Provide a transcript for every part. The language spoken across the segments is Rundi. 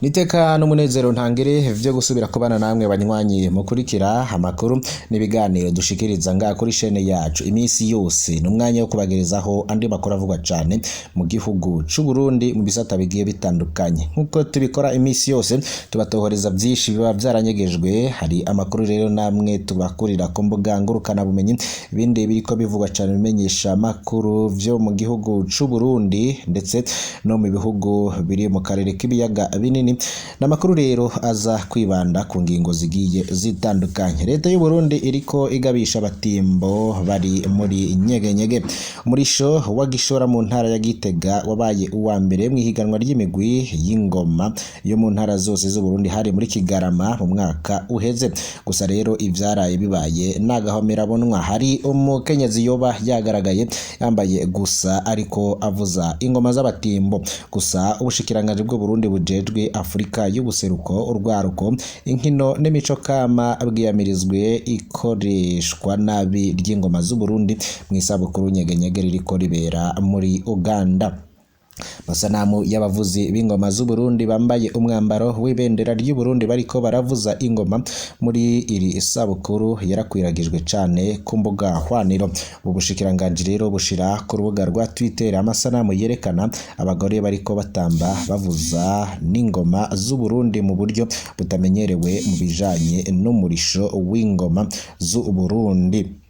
Niteka n'umunezero ntangere vyo gusubira kubana namwe banywanyi mukurikira amakuru n'ibiganiro dushikiriza ngaha kuri shene yacu iminsi yose. Ni umwanya wo kubagerezaho andi makuru avugwa cane mu gihugu c'u Burundi mu bisata bigiye bitandukanye. Nkuko tubikora iminsi yose, tubatohoreza vyinshi biba vyaranyegejwe. Hari amakuru rero namwe tubakurira ku mbuga ngurukana bumenyi, ibindi biriko bivugwa cane bimenyesha makuru vyo mu gihugu c'u Burundi ndetse no mu bihugu biri mu karere k'ibiyaga binini. N'amakuru rero aza kwibanda ku ngingo zigiye zitandukanye. Leta y'u Burundi iriko igabisha abatimbo bari muri nyegenyege. Umurisho wa Gishora mu ntara ya Gitega wabaye uwa mbere mw'ihiganwa ry'imigwi y'ingoma yo mu ntara zose z'u Burundi, hari muri Kigarama mu mwaka uheze. Gusa rero ivyaraye bibaye n'agahomerabonwa. Hari umukenyezi yoba yagaragaye yambaye gusa ariko avuza ingoma z'abatimbo. Gusa ubushikiranganji bw'u Burundi bujejwe Afurika y'ubuseruko, urwaruko, inkino n'imico kama bwiyamirizwe ikoreshwa nabi ry'ingoma z'u Burundi mw'isabukuru nyegenyege ririko ribera muri Uganda. Amasanamu y'abavuzi b'ingoma z'u Burundi bambaye umwambaro w'ibendera ry'u Burundi bariko baravuza ingoma muri iri sabukuru yarakwiragijwe cane ku mbuga hwaniro. Ubu bushikiranganji rero bushira ku rubuga rwa Twitter amasanamu yerekana abagore bariko batamba bavuza n'ingoma z'u Burundi mu buryo butamenyerewe mu bijanye n'umurisho w'ingoma z'u Burundi.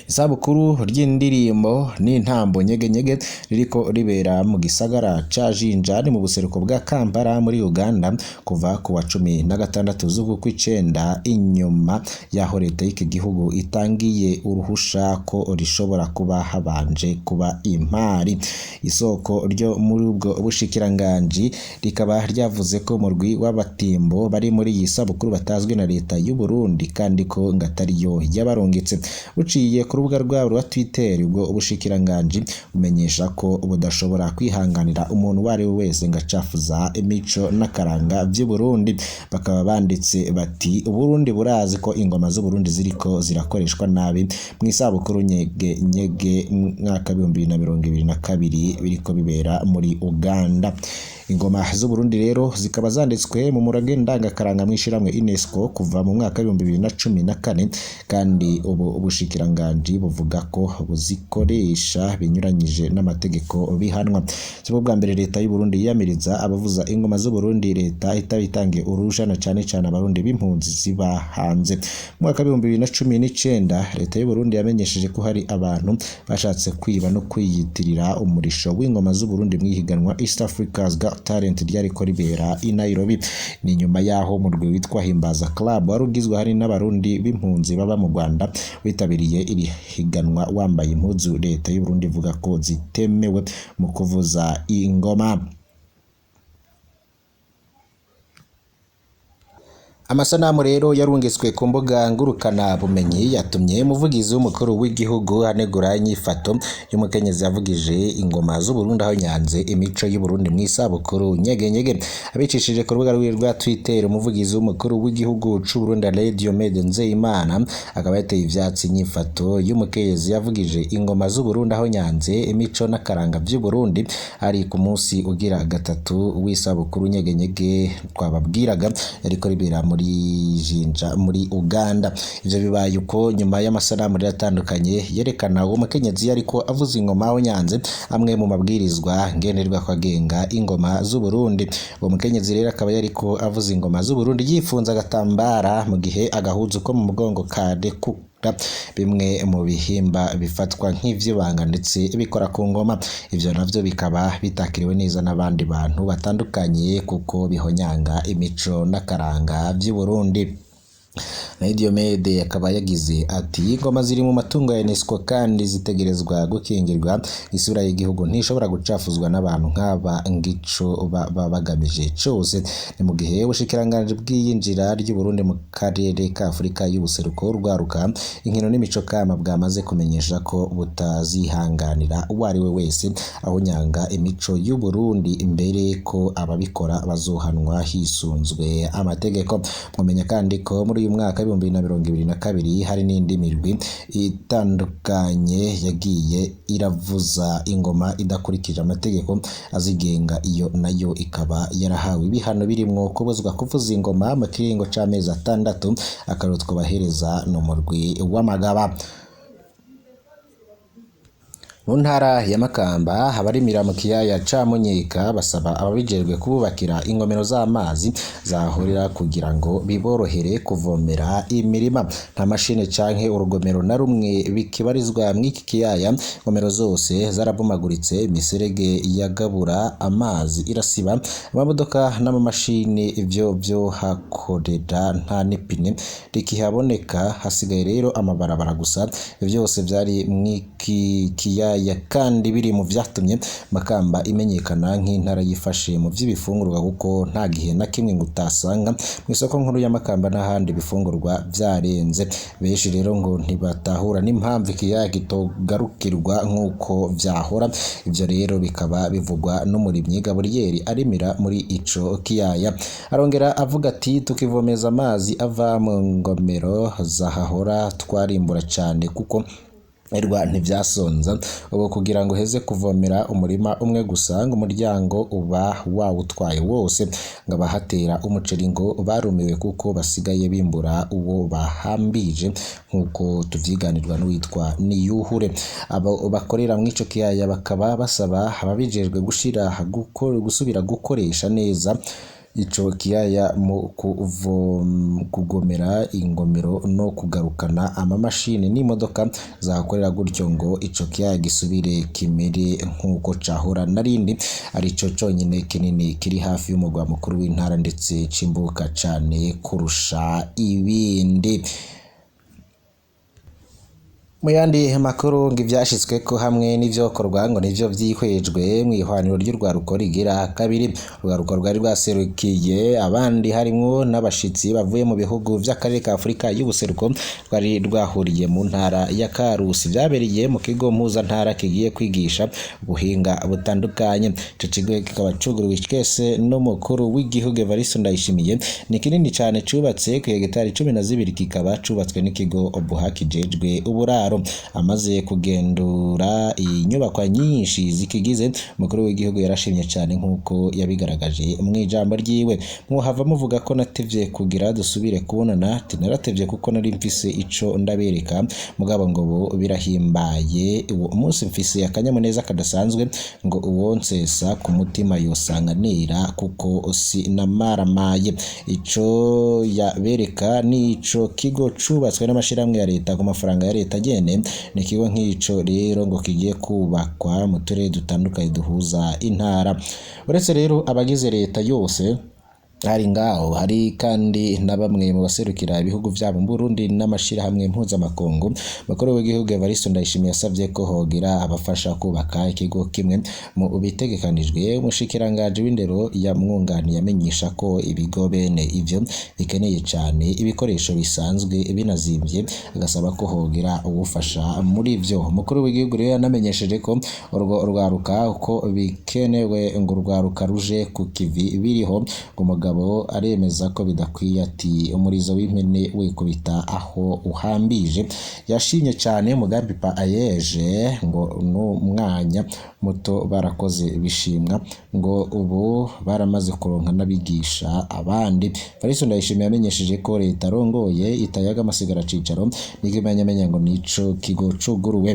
Isabukuru ry'indirimbo n'intambo nyegenyege ririko ribera mu gisagara ca Jinja ni mu buseruko bwa Kampala muri Uganda kuva ku wa 16 z'uku kw'icenda, inyuma y'aho leta y'iki gihugu itangiye uruhusha ko rishobora kuba habanje kuba impari. Isoko ryo muri ubwo bushikiranganji rikaba ryavuze ko umurwi w'abatimbo bari muri iyi sabukuru batazwi na leta y'u Burundi kandi ko ngo atariyo yabarungitse. Buciye ku rubuga rwabo rwa Twitter, ubwo ubushikiranganji bumenyesha ko budashobora kwihanganira umuntu uwo ari we wese ngo acafuza imico n'akaranga vy'u Burundi. Bakaba banditse bati: Uburundi burazi ko ingoma z'u Burundi ziriko zirakoreshwa nabi mw'isabukuru nyege nyege mwaka 2022 biriko bibera muri Uganda. Ingoma z'u Burundi rero zikaba zanditswe mu murage ndangakaranga mw'ishirahamwe UNESCO kuva mu mwaka 2014, kandi ubu ubushikiranganji buvuga ko buzikoresha binyuranyije n'amategeko bihanwa. Sibwo bwa mbere leta y'u Burundi yiyamiriza abavuza ingoma z'u Burundi leta itabitangiye uruhusha, na cane cane abarundi b'impunzi ziba hanze. Mu mwaka 2019 leta y'u Burundi yamenyesheje ko hari abantu bashatse kwiba no kwiyitirira umurisho w'ingoma z'u Burundi mw'ihiganwa East Africa's Got Talent ryariko ribera i Nairobi. Ni nyuma yaho umurwi witwa Himbaza Club wari ugizwe hari n'abarundi b'impunzi baba mu Rwanda witabiriye iri higanwa wambaye impuzu leta y'u Burundi ivuga ko zitemewe mu kuvuza ingoma. Amasanamu rero yarungitswe ku mbuga ngurukana bumenyi yatumye umuvugizi w'umukuru w'igihugu anegura inyifato y'umukenyezi yavugije ingoma z'u Burundi aho nyanze imico y'u Burundi mw'isabukuru nyegenyege. Abicishije ku rubuga rwiwe rwa Twitter, umuvugizi w'umukuru w'igihugu c'u Burundi Alain Diomede Nzeyimana akaba yateye ivyatsi inyifato y'umukenyezi yavugije ingoma z'u Burundi aho nyanze imico n'akaranga vy'u Burundi ari ku munsi ugira gatatu w'isabukuru nyegenyege twababwiraga yariko ribera muri Jinja muri Uganda. Ivyo bibaye uko nyuma y'amasanamu rero atandukanye yerekana uwo mukenyezi yariko avuza ingoma aho nyanze amwe mu mabwirizwa ngenderwako agenga ingoma z'u Burundi. Uwo mukenyezi rero akaba yariko avuza ingoma z'u Burundi yifunze agatambara mu gihe agahuzu ko mu mugongo kadekuka bimwe mu bihimba bifatwa nk'ivy'ibanga ndetse bikora ku ngoma. Ivyo navyo bikaba bitakiriwe neza n'abandi bantu batandukanye kuko bihonyanga imico n'akaranga vy'u Burundi. Na Diomede akaba yagize ati: ingoma ziri mu matungo ya UNESCO kandi zitegerezwa gukingirwa. Isura y'igihugu ntishobora gucafuzwa n'abantu nk'aba ngico baba bagamije cose. Ni mu gihe ubushikiranganji bw'iyinjira ry'u Burundi mu karere ka Afurika y'ubuseruko, urwaruka, inkino n'imico kama bwamaze kumenyesha ko butazihanganira uwo ari we wese aho nyanga imico y'u Burundi, imbere ko ababikora bazohanwa hisunzwe amategeko. Mwomenya kandi ko muri uyu mwaka 2022 hari n'indi mirwi itandukanye yagiye iravuza ingoma idakurikije amategeko azigenga, iyo nayo ikaba yarahawe ibihano birimwo kubuzwa kuvuza ingoma mu kiringo c'amezi 6. Akarorero twobahereza n'umurwi w'amagaba. Mu ntara ya Makamba abarimira mu kiyaya ca Munyika basaba ababijejwe kububakira ingomero z'amazi zahorera kugira ngo biborohere kuvomera imirima. Nta mashini canke urugomero na rumwe bikibarizwa mw'iki kiyaya, ingomero zose zarabomaguritse, imiserege yagabura amazi irasiba, amamodoka n'amamashini ivyo vyo hakorera nta n'ipine rikihaboneka, hasigaye rero amabarabara gusa. Ivyo vyose vyari mw'iki kiyaya kandi biri mu vyatumye Makamba imenyekana nk'intara yifashe mu vy'ibifungurwa, kuko nta gihe na kimwe ngo utasanga mw'isoko nkuru ya Makamba n'ahandi ibifungurwa vyarenze. Benshi rero ngo ntibatahura n'impamvu ikiyaya kitogarukirwa nk'uko vyahora. Ivyo rero bikaba bivugwa n'umurimyi Gaburiyeri arimira muri ico kiyaya. Arongera avuga ati tukivomeza amazi ava mu ngomero zahahora twarimbura cane kuko erwa ntivyasonza. Ubu kugira ngo uheze kuvomera umurima umwe gusa ngo umuryango uba wawutwaye wose. Ngo abahatera umuceri ngo barumiwe kuko basigaye bimbura uwo bahambije, nk'uko tuvyiganirwa n'uwitwa Niyuhure. Abo bakorera mw'ico kiyaya bakaba basaba ababijejwe gusubira gukoresha neza ico kiyaya mu kugomera ingomero no kugarukana amamashini n'imodoka zahakorera, gutyo ngo ico kiyaya gisubire kimere nk'uko cahora narindi arico conyene kinini kiri hafi y'umugwa mukuru w'intara ndetse cimbuka cane kurusha ibindi. Mu yandi makuru ngo ivyashitsweko hamwe n'ivyokorwa ngo nivyo vyihwejwe mw'ihwaniro ry'urwaruko rigira kabiri. Urwaruko rwari rwaserukiye abandi harimwo n'abashitsi bavuye mu bihugu vy'akarere ka Afurika y'ubuseruko rwari rwahuriye mu ntara ya Karusi. Vyabereye mu kigo mpuzantara kigiye kwigisha ubuhinga butandukanye. Ico kigo kikaba cuguruwe twese n'umukuru w'igihugu Evariste Ndayishimiye. Ni kinini cane, cubatse ku hegitari 12, kikaba cubatswe n'ikigo Obuha kijejwe uburaro. Amaze kugendura inyubakwa nyinshi zikigize, umukuru w'igihugu yarashimye cane nk'uko yabigaragaje mw'ijambo ryiwe. Mwohava muvuga ko natevye kugira dusubire kubonana, ati naratevye kuko nari mfise ico ndabereka, mugabo ngo ubu birahimbaye, uwo munsi mfise akanyamuneza kadasanzwe, ngo uwo nsesa ku mutima yosanga nera kuko sinamaramaye. Ico yabereka nico kigo cubatswe n'amashirahamwe ya leta ku mafaranga ya leta nyene. Ni ikigo nk'ico rero ngo kigiye kubakwa mu turere dutandukanye duhuza intara. Uretse rero abagize leta yose hari ngaho, hari kandi na bamwe mu baserukira ibihugu vyabo mu Burundi n'amashirahamwe mpuzamakungu. Mukuru w'igihugu Evariste Ndayishimiye yasavye ko hogira abafasha kubaka ikigo kimwe mu bitegekanijwe. Umushikiranganji w'indero yamwunganiye amenyesha ko ibigo bene ivyo bikeneye cane ibikoresho bisanzwe binazimvye, agasaba ko hogira uwufasha muri ivyo. Umukuru w'igihugu rero yanamenyesheje ko urwo rwaruka uko bikenewe ngo urwaruka ruje ku kivi biriho. Ngo umugabo aremeza ko bidakwiye, ati umurizo w'impene wikubita aho uhambije. Yashimye cane umugambi pa ayeje ngo n'umwanya muto barakoze bishimwa, ngo ubu baramaze kuronka n'abigisha abandi. Evariste Ndayishimiye yamenyesheje ko leta arongoye itayaga amasigara cicaro n'ikimenyamenya ngo nico kigo cuguruwe.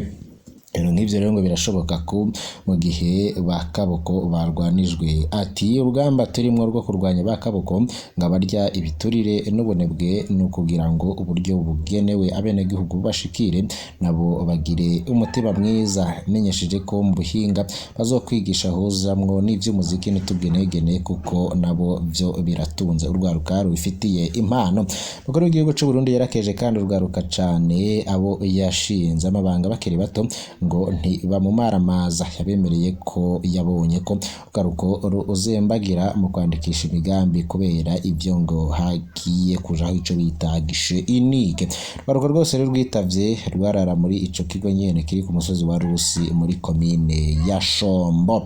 Ibintu nk'ivyo rero ngo birashoboka ko mu gihe ba kaboko barwanijwe. Ati urugamba turimwo rwo kurwanya ba kaboko ngo abarya ibiturire n'ubunebwe ni ukugira ngo uburyo bugenewe abenegihugu bashikire nabo bagire umutima mwiza. Amenyesheje ko mu buhinga bazokwigisha huzamwo n'ivy'umuziki n'utugenegene kuko nabo vyo biratunze urwaruka rubifitiye impano. Umukuru w'igihugu c'u Burundi yarakeje kandi urwaruka cane abo yashinze amabanga bakiri bato ngo ntibamumaramaza. Yabemereye ko yabonye ko urwaruko ruzembagira mu kwandikisha imigambi kubera ivyo ngo hagiye kujaho ico bita guichet unique. Urwaruko rwose rero rwitavye rwarara muri ico kigo nyene kiri ku musozi wa Rusi muri komine ya Shombo.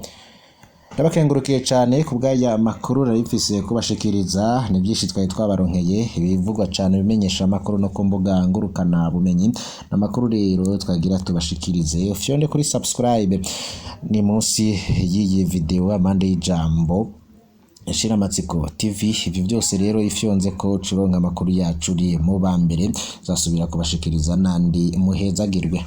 Ndabakengurukiye cane kubw'aya makuru nari mfise kubashikiriza. Ni vyinshi twari twabaronkeye, ibivugwa cane bimenyesha amakuru no ku mbuga ngurukana bumenyi. Amakuru rero twagira tubashikirize, ufyonde kuri subscribe, ni munsi y'iyi video amande y'ijambo Shiramatsiko TV. Ivyo byose rero ifyonze ko curonka amakuru yacu uri mu ba mbere, zasubira kubashikiriza nandi. Muhezagirwe.